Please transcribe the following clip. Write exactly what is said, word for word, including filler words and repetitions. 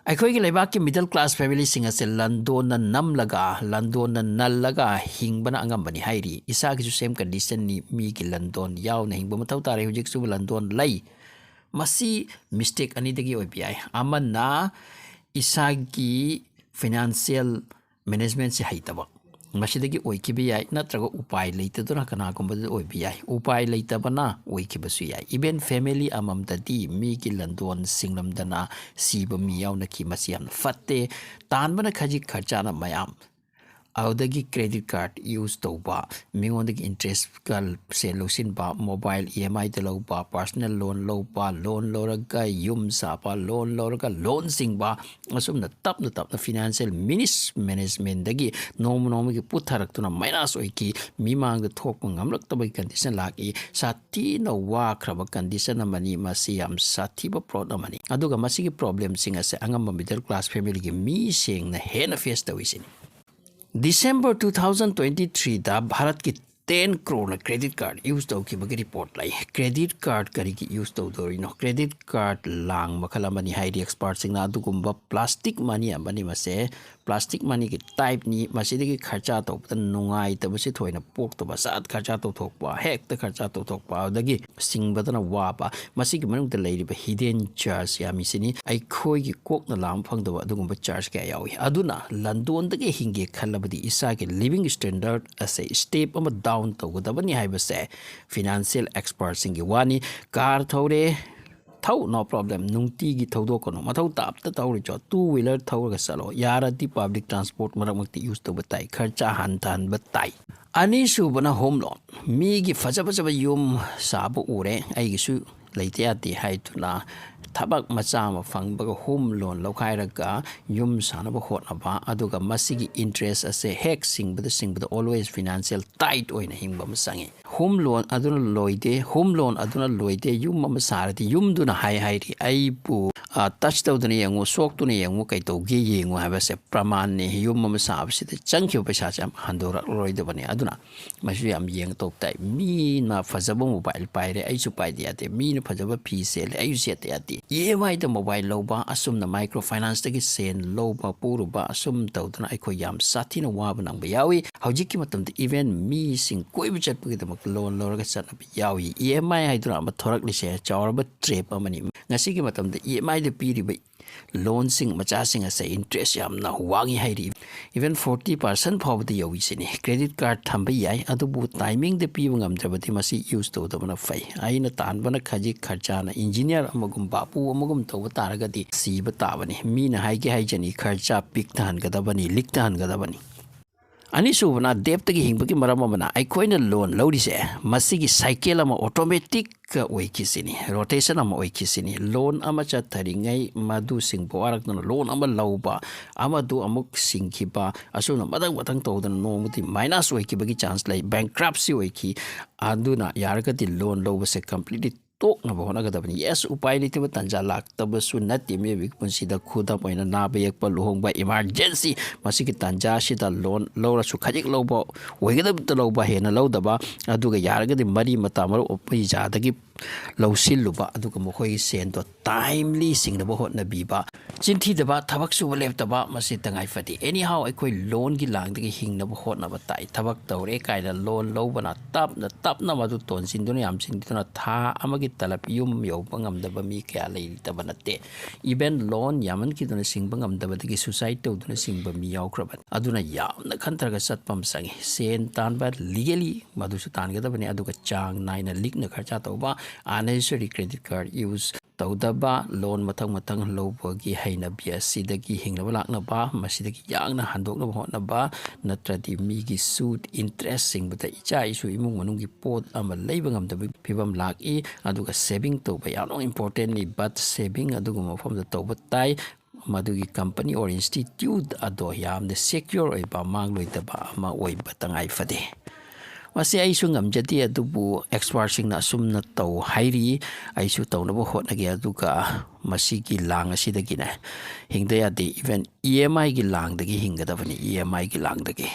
ꯑꯩꯈꯣꯏꯒꯤ ꯂꯩꯕꯥꯛꯀꯤ middle class familyꯁꯤꯡ ꯑꯁꯦ ꯂꯟꯗꯣꯟꯅ ꯅꯝꯂꯒ, ꯂꯟꯗꯣꯟꯅ ꯅꯜꯂꯒ ꯍꯤꯡꯕꯅ ꯑꯉꯝꯕꯅꯤ ꯍꯥꯏꯔꯤ꯫ ꯏꯁꯥꯒꯤꯁꯨ same conditionꯅꯤ, ꯃꯤꯒꯤ ꯂꯟꯗꯣꯟ ꯌꯥꯎꯅ ꯍꯤꯡꯕ ꯃꯊꯧ ꯇꯥꯔꯦ꯫ ꯍꯧꯖꯤꯛꯁꯨ ꯂꯟꯗꯣꯟ ꯂꯩ꯫ ꯃꯁꯤ mistake ꯑꯅꯤꯗꯒꯤ ꯑꯣꯏꯕ ꯌꯥꯏ꯫ ꯑꯃꯅ ꯏꯁꯥꯒꯤ financial managementꯁꯦ ꯍꯩꯇꯕ, ꯃꯁꯤꯗꯒꯤ ꯑꯣꯏꯈꯤꯕ ꯌꯥꯏ, ꯅꯠꯇ꯭ꯔꯒ ꯎꯄꯥꯏ ꯂꯩꯇꯗꯨꯅ ꯀꯅꯥꯒꯨꯝꯕꯗ ꯑꯣꯏꯕ ꯌꯥꯏ꯫ ꯎꯄꯥꯏ ꯂꯩꯇꯕꯅ ꯑꯣꯏꯈꯤꯕꯁꯨ ꯌꯥꯏ꯫ Even family ꯑꯃꯃꯝꯗꯗꯤ ꯃꯤꯒꯤ ꯂꯟꯗꯣꯟ ꯁꯤꯡꯂꯝꯗꯅ ꯁꯤꯕ ꯃꯤ ꯌꯥꯎꯅꯈꯤ꯫ ꯃꯁꯤ ꯌꯥꯝꯅ ꯐꯠꯇꯦ꯫ ꯇꯥꯟꯕꯅ ꯈꯖꯤꯛ, ꯈꯔꯆꯥꯅ ꯃꯌꯥꯝ꯫ ꯑꯗꯨꯗꯒꯤ credit card use ꯇꯧꯕ, ꯃꯤꯉꯣꯟꯗꯒꯤ interestꯀ ꯁꯦꯜ ꯂꯧꯁꯤꯟꯕ, mobile EMIꯗ ꯂꯧꯕ, personal loan ꯂꯧꯕ, loan ꯂꯧꯔꯒ ꯌꯨꯝ ꯁꯥꯕ, loan ꯂꯧꯔꯒ loan ꯁꯤꯡꯕ, ꯑꯁꯨꯝꯅ ꯇꯞꯅ ꯇꯞꯅ financial minis-, managementꯗꯒꯤ ꯅꯣꯡꯃ ꯅꯣꯡꯃꯒꯤ ꯄꯨꯊꯔꯛꯇꯨꯅ minus ꯑꯣꯏꯈꯤ꯫ ꯃꯤꯃꯥꯡꯗ ꯊꯣꯛꯄ ꯉꯝꯂꯛꯇꯕꯒꯤ condition ꯂꯥꯛꯏ꯫ ꯁꯥꯊꯤꯅ ꯋꯥꯈ꯭ꯔꯕ condition ꯑꯃꯅꯤ꯫ ꯃꯁꯤ ꯌꯥꯝ ꯁꯥꯊꯤꯕ plot ꯑꯃꯅꯤ꯫ ꯑꯗꯨꯒ ꯃꯁꯤꯒꯤ problemꯁꯤꯡ ꯑꯁꯦ ꯑꯉꯝꯕ middle class familyꯒꯤ ꯃꯤꯁꯤꯡꯅ ꯍꯦꯟꯅ face ꯇꯧꯏꯁꯤꯅꯤ꯫ December two thousand twenty threeꯗ ꯚꯥꯔꯠꯀꯤ ten crore credit card use ꯇꯧꯈꯤꯕꯒꯤ report ꯂꯩ꯫ Credit card ꯀꯔꯤꯒꯤ use ꯇꯧꯗꯧꯔꯤꯅꯣ? Credit card ꯂꯥꯡ ꯃꯈꯜ ꯑꯃꯅꯤ ꯍꯥꯏꯔꯤ expertꯁꯤꯡꯅ꯫ ꯑꯗꯨꯒꯨꯝꯕ plastic money ꯑꯃꯅꯤ ꯃꯁꯦ꯫ Plastic moneyꯒꯤ typeꯅꯤ꯫ ꯃꯁꯤꯗꯒꯤ ꯈꯔꯆꯥ ꯇꯧꯕꯗ ꯅꯨꯡꯉꯥꯏꯇꯕꯁꯤ ꯊꯣꯏꯅ ꯄꯣꯛꯇꯕ, ꯁꯠ ꯈꯔꯆꯥ ꯇꯧꯊꯣꯛꯄ, ꯍꯦꯛꯇ ꯈꯔꯆꯥ ꯇꯧꯊꯣꯛꯄ, ꯑꯗꯨꯗꯒꯤ ꯁꯤꯡꯕꯗꯅ ꯋꯥꯕ꯫ ꯃꯁꯤꯒꯤ ꯃꯅꯨꯡꯗ ꯂꯩꯔꯤꯕ hidden charge ꯌꯥꯝꯃꯤꯁꯤꯅꯤ꯫ ꯑꯩꯈꯣꯏꯒꯤ ꯀꯣꯛꯅ ꯂꯥꯝꯕ ꯐꯪꯗꯕ ꯑꯗꯨꯒꯨꯝꯕ charge ꯀꯌꯥ ꯌꯥꯎꯏ꯫ ꯑꯗꯨꯅ ꯂꯟꯗꯣꯟꯗꯒꯤ ꯍꯤꯡꯒꯦ ꯈꯜꯂꯕꯗꯤ ꯏꯁꯥꯒꯤ living standard ꯑꯁꯦ step ꯑꯃ down ꯇꯧꯒꯗꯕꯅꯤ ꯍꯥꯏꯕꯁꯦ financial expertꯁꯤꯡꯒꯤ ꯋꯥꯅꯤ꯫ Car ꯊꯧꯔꯦ, ꯊꯧ, no problem, ꯅꯨꯡꯇꯤꯒꯤ ꯊꯧꯗꯣꯛꯀꯅꯨ꯫ ꯃꯊꯧ ꯇꯥꯕꯗ ꯊꯧꯔꯤꯆꯣ, two wheeler ꯊꯧꯔꯒ ꯆꯠꯂꯣ꯫ ꯌꯥꯔꯗꯤ public transport ꯃꯔꯛ ꯃꯔꯛꯇ use ꯇꯧꯕ ꯇꯥꯏ, ꯈꯔꯆꯥ ꯍꯟꯊꯍꯟꯕ ꯇꯥꯏ꯫ ꯑꯅꯤꯁꯨꯕꯅ home loan꯫ ꯃꯤꯒꯤ ꯐꯖ ꯐꯖꯕ ꯌꯨꯝ ꯁꯥꯕ ꯎꯔꯦ, ꯑꯩꯒꯤꯁꯨ ꯂꯩꯇ ꯌꯥꯗꯦ ꯍꯥꯏꯗꯨꯅ ꯊꯕꯛ ꯃꯆꯥ ꯑꯃ ꯐꯪꯕꯒ home loan ꯂꯧꯈꯥꯏꯔꯒ ꯌꯨꯝ ꯁꯥꯅꯕ ꯍꯣꯠꯅꯕ, ꯑꯗꯨꯒ ꯃꯁꯤꯒꯤ interest ꯑꯁꯦ ꯍꯦꯛ ꯁꯤꯡꯕꯗ ꯁꯤꯡꯕꯗ always financial tight ꯑꯣꯏꯅ ꯍꯤꯡꯕ ꯑꯃ ꯆꯪꯉꯤ꯫ Home loan ꯑꯗꯨꯅ ꯂꯣꯏꯗꯦ, home loan ꯑꯗꯨꯅ ꯂꯣꯏꯗꯦ꯫ ꯌꯨꯝ ꯑꯃ ꯁꯥꯔꯗꯤ ꯌꯨꯝꯗꯨꯅ ꯍꯥꯏ ꯍꯥꯏꯔꯤ, "ꯑꯩꯕꯨ ꯇꯆ ꯇꯧꯗꯨꯅ ꯌꯦꯡꯉꯨ, ꯁꯣꯛꯇꯨꯅ ꯌꯦꯡꯉꯨ, ꯀꯩ ꯇꯧꯒꯦ ꯌꯦꯡꯉꯨ ꯍꯥꯏꯕꯁꯦ ꯄ꯭ꯔꯃꯥꯟꯅꯤ꯫ ꯌꯨꯝ ꯑꯃ ꯁꯥꯕꯁꯤꯗ ꯆꯪꯈꯤꯕ ꯄꯩꯁꯥꯁꯦ ꯌꯥꯝ ꯍꯟꯗꯣꯔꯛꯂꯔꯣꯏꯗꯕꯅꯤ꯫ ꯑꯗꯨꯅ ꯃꯁꯤꯁꯨ ꯌꯥꯝ ꯌꯦꯡ ꯇꯧ ꯇꯥꯏ꯫ ꯃꯤꯅ ꯐꯖꯕ ꯃꯣꯕꯥꯏꯜ ꯄꯥꯏꯔꯦ, ꯑꯩꯁꯨ ꯄꯥꯏꯗ ꯌꯥꯗꯦ꯫ ꯃꯤꯅ ꯐꯖꯕ ꯐꯤ ꯁꯦꯠꯂꯦ, ꯑꯩꯁꯨ ꯁꯦꯠꯇ ꯌꯥꯗꯦ꯫ ꯏ ꯑꯦꯝ ꯑꯥꯏꯗ ꯃꯣꯕꯥꯏꯜ ꯂꯧꯕ, ꯑꯁꯨꯝꯅ ꯃꯥꯏꯀ꯭ꯔꯣ ꯐꯥꯏꯅꯥꯟꯁꯇꯒꯤ ꯁꯦꯟ ꯂꯧꯕ, ꯄꯨꯔꯨꯕ, ꯑꯁꯨꯝ ꯇꯧꯗꯅ ꯑꯩꯈꯣꯏ ꯌꯥꯝ ꯁꯥꯊꯤꯅ ꯋꯥꯕ ꯅꯪꯕ ꯌꯥꯎꯏ꯫ ꯍꯧꯖꯤꯛꯀꯤ ꯃꯇꯝꯗ ꯏꯚꯦꯟ ꯃꯤꯁꯤꯡ ꯀꯣꯏꯕ ꯆꯠꯄꯒꯤꯗꯃꯛꯇ ꯂꯣꯟ ꯂꯧꯔꯒ ꯆꯠꯅꯕ ꯌꯥꯎꯏ꯫ ꯏ ꯑꯦꯝ ꯑꯥꯏ ꯍꯥꯏꯗꯨꯅ ꯑꯃ ꯊꯣꯔꯛꯂꯤꯁꯦ ꯆꯥꯎꯔꯕ ꯇ꯭ꯔꯦꯞ ꯑꯃꯅꯤ꯫ ꯉꯁꯤꯒꯤ ꯃꯇꯝꯗ ꯏ ꯑꯦꯝ ꯑꯥꯏꯗ ꯄꯤꯔꯤꯕ ꯂꯣꯟꯁꯤꯡ ꯃꯆꯥꯁꯤꯡ ꯑꯁꯦ ꯏꯟꯇꯔꯦꯁ ꯌꯥꯝꯅ ꯋꯥꯡꯏ ꯍꯥꯏꯔꯤ꯫ ꯏꯚꯦꯟ ꯐꯣꯔꯇꯤ ꯄꯥꯔꯁꯦꯟ ꯐꯥꯎꯕꯗ ꯌꯧꯏꯁꯤꯅꯤ꯫ ꯀ꯭ꯔꯦꯗꯤꯠ ꯀꯥꯔꯗ ꯊꯝꯕ ꯌꯥꯏ, ꯑꯗꯨꯕꯨ ꯇꯥꯏꯃꯤꯡꯗ ꯄꯤꯕ ꯉꯝꯗ꯭ꯔꯕꯗꯤ ꯃꯁꯤ ꯌꯨꯁ ꯇꯧꯗꯕꯅ ꯐꯩ꯫ ꯑꯩꯅ ꯇꯥꯟꯕꯅ ꯈꯖꯤꯛ ꯈꯔꯆꯥꯅ ꯏꯟꯖꯤꯅꯤꯌꯥꯔ ꯑꯃꯒꯨꯝ ꯕꯥꯄꯨ ꯑꯃꯒꯨꯝ ꯇꯧꯕ ꯇꯥꯔꯒꯗꯤ ꯁꯤꯕ ꯇꯥꯕꯅꯤ꯫ ꯃꯤꯅ ꯍꯥꯏꯒꯦ ꯍꯥꯏꯖꯅꯤ, ꯈꯔꯆꯥ ꯄꯤꯛ ꯇꯍꯟꯒꯗꯕꯅꯤ, ꯂꯤꯛ ꯇꯍꯟꯒꯗꯕꯅꯤ꯫ ꯑꯅꯤꯁꯨꯕꯅ, ꯗꯦꯞꯇꯒꯤ ꯍꯤꯡꯕꯒꯤ ꯃꯔꯝ ꯑꯃꯅ ꯑꯩꯈꯣꯏꯅ ꯂꯣꯟ ꯂꯧꯔꯤꯁꯦ ꯃꯁꯤꯒꯤ ꯁꯥꯏꯀꯦꯜ ꯑꯃ ꯑꯣꯇꯣꯃꯦꯇꯤꯛ ꯑꯣꯏꯈꯤꯁꯤꯅꯤ, ꯔꯣꯇꯦꯁꯟ ꯑꯃ ꯑꯣꯏꯈꯤꯁꯤꯅꯤ꯫ ꯂꯣꯟ ꯑꯃ ꯆꯠꯊꯔꯤꯉꯩ ꯃꯗꯨ ꯁꯤꯡꯕ ꯋꯥꯔꯛꯇꯨꯅ ꯂꯣꯟ ꯑꯃ ꯂꯧꯕ, ꯑꯃꯗꯨ ꯑꯃꯨꯛ ꯁꯤꯡꯈꯤꯕ, ꯑꯁꯨꯝꯅ ꯃꯊꯪ ꯃꯊꯪ ꯇꯧꯗꯅ ꯅꯣꯡꯃꯗꯤ ꯃꯥꯏꯅꯁ ꯑꯣꯏꯈꯤꯕꯒꯤ ꯆꯥꯟꯁ ꯂꯩ, ꯕꯦꯡꯀ꯭ꯔꯞꯁꯤ ꯑꯣꯏꯈꯤ꯫ ꯑꯗꯨꯅ ꯌꯥꯔꯒꯗꯤ ꯂꯣꯟ ꯂꯧꯕꯁꯦ ꯀꯝꯄ꯭ꯂꯤꯠꯂꯤ ꯇꯣꯛꯅꯕ ꯍꯣꯠꯅꯒꯗꯕꯅꯤ꯫ ꯌꯦꯁ, ꯎꯄꯥꯏ ꯂꯩꯇꯕ ꯇꯥꯟꯖꯥ ꯂꯥꯛꯇꯕꯁꯨ ꯅꯠꯇꯦ ꯃꯤꯑꯣꯏꯕꯒꯤ ꯄꯨꯟꯁꯤꯗ꯫ ꯈꯨꯗꯝ ꯑꯣꯏꯅ ꯅꯥꯕ ꯌꯦꯛꯄ, ꯂꯨꯍꯣꯡꯕ, ꯏꯃꯥꯔꯖꯦꯟꯁꯤ, ꯃꯁꯤꯒꯤ ꯇꯥꯟꯖꯥꯁꯤꯗ ꯂꯣꯟ ꯂꯧꯔꯁꯨ ꯈꯖꯤꯛ ꯂꯧꯕ, ꯑꯣꯏꯒꯗꯕꯇ ꯂꯧꯕ, ꯍꯦꯟꯅ ꯂꯧꯗꯕ, ꯑꯗꯨꯒ ꯌꯥꯔꯒꯗꯤ ꯃꯔꯤ ꯃꯇꯥ ꯃꯔꯨꯞ ꯃꯄꯤꯖꯥꯗꯒꯤ ꯂꯧꯁꯤꯜꯂꯨꯕ, ꯑꯗꯨꯒ ꯃꯈꯣꯏꯒꯤ ꯁꯦꯟꯗꯣ ꯇꯥꯏꯝꯂꯤ ꯁꯤꯡꯅꯕ ꯍꯣꯠꯅꯕꯤꯕ, ꯆꯤꯟꯊꯤꯗꯕ, ꯊꯕꯛ ꯁꯨꯕ ꯂꯦꯞꯇꯕ, ꯃꯁꯤ ꯇꯉꯥꯏ ꯐꯗꯦ꯫ ꯑꯦꯅꯤ ꯍꯥꯎ, ꯑꯩꯈꯣꯏ ꯂꯣꯟꯒꯤ ꯂꯥꯡꯗꯒꯤ ꯍꯤꯡꯅꯕ ꯍꯣꯠꯅꯕ ꯇꯥꯏ꯫ ꯊꯕꯛ ꯇꯧꯔꯦ ꯀꯥꯏꯅ ꯂꯣꯟ ꯂꯧꯕꯅ ꯇꯞꯅ ꯇꯞꯅ ꯃꯗꯨ ꯇꯣꯟꯁꯤꯟꯗꯨꯅ ꯌꯥꯝꯁꯤꯟꯗꯨꯅ ꯊꯥ ꯑꯃꯒꯤ ꯇꯂꯞ ꯌꯨꯝ ꯌꯧꯕ ꯉꯝꯗꯕ ꯃꯤ ꯀꯌꯥ ꯂꯩꯇꯕ ꯅꯠꯇꯦ꯫ ꯏꯚꯦꯟ ꯂꯣꯟ ꯌꯥꯝꯃꯟꯈꯤꯗꯨꯅ ꯁꯤꯡꯕ ꯉꯝꯗꯕꯗꯒꯤ ꯁꯨꯁꯥꯏꯠ ꯇꯧꯗꯨꯅ ꯁꯤꯡꯕ ꯃꯤ ꯌꯥꯎꯈ꯭ꯔꯕꯅꯤ꯫ ꯑꯗꯨꯅ ꯌꯥꯝꯅ ꯈꯟꯊꯔꯒ ꯆꯠꯄ ꯑꯃ ꯆꯪꯉꯤ꯫ ꯁꯦꯟ ꯇꯥꯟꯕ ꯂꯤꯒꯦꯂꯤ ꯃꯗꯨꯁꯨ ꯇꯥꯟꯒꯗꯕꯅꯤ, ꯑꯗꯨꯒ ꯆꯥꯡ ꯅꯥꯏꯅ ꯂꯤꯛꯅ ꯈꯔꯆꯥ ꯇꯧꯕ, unnecessary credit card use ꯇꯧꯗꯕ, ꯂꯣꯟ ꯃꯊꯪ ꯃꯊꯪ ꯂꯧꯕꯒꯤ ꯍꯩꯅꯕꯤ ꯑꯁꯤꯗꯒꯤ ꯍꯤꯡꯅꯕ ꯂꯥꯛꯅꯕ, ꯃꯁꯤꯗꯒꯤ ꯌꯥꯡꯅ ꯍꯟꯗꯣꯛꯅꯕ ꯍꯣꯠꯅꯕ, ꯅꯠꯇ꯭ꯔꯗꯤ ꯃꯤꯒꯤ ꯁꯨꯠ ꯏꯟꯇꯔꯦꯁ ꯆꯤꯡꯕꯗ ꯏꯆꯥ ꯏꯁꯨ ꯏꯃꯨꯡ ꯃꯅꯨꯡꯒꯤ ꯄꯣꯠ ꯑꯃ ꯂꯩꯕ ꯉꯝꯗꯕꯒꯤ ꯐꯤꯕꯝ ꯂꯥꯛꯏ꯫ ꯑꯗꯨꯒ ꯁꯦꯚꯤꯡ ꯇꯧꯕ ꯌꯥꯝꯅ ꯏꯝꯄꯣꯔꯇꯦꯟꯅꯤ, ꯕꯠ ꯁꯦꯚꯤꯡ ꯑꯗꯨꯒꯨꯝꯕ ꯃꯐꯝꯗ ꯇꯧꯕ ꯇꯥꯏ꯫ ꯃꯗꯨꯒꯤ ꯀꯝꯄꯅꯤ ꯑꯣꯔ ꯏꯟꯁꯇꯤꯇ꯭ꯌꯨꯠ ꯑꯗꯣ ꯌꯥꯝꯅ ꯁꯦꯀ꯭ꯌꯣꯔ ꯑꯣꯏꯕ, ꯃꯥꯡꯂꯣꯏꯗꯕ ꯑꯃ ꯑꯣꯏꯕ ꯇꯉꯥꯏ ꯐꯗꯦ꯫ ꯃꯁꯤ ꯑꯩꯁꯨ ꯉꯝꯖꯗꯦ, ꯑꯗꯨꯕꯨ ꯑꯦꯛꯁꯄꯥꯔꯠꯁꯤꯡꯅ ꯑꯁꯨꯝꯅ ꯇꯧ ꯍꯥꯏꯔꯤ꯫ ꯑꯩꯁꯨ ꯇꯧꯅꯕ ꯍꯣꯠꯅꯒꯦ, ꯑꯗꯨꯒ ꯃꯁꯤꯒꯤ ꯂꯥꯡ ꯑꯁꯤꯗꯒꯤꯅꯦ ꯍꯤꯡꯗ ꯌꯥꯗꯦ꯫ ꯏꯚꯟ ꯏ ꯑꯦꯝ ꯑꯥꯏꯒꯤ ꯂꯥꯡꯗꯒꯤ ꯍꯤꯡꯒꯗꯕꯅꯤ, ꯏ ꯑꯦꯝ ꯑꯥꯏꯒꯤ ꯂꯥꯡꯗꯒꯤ꯫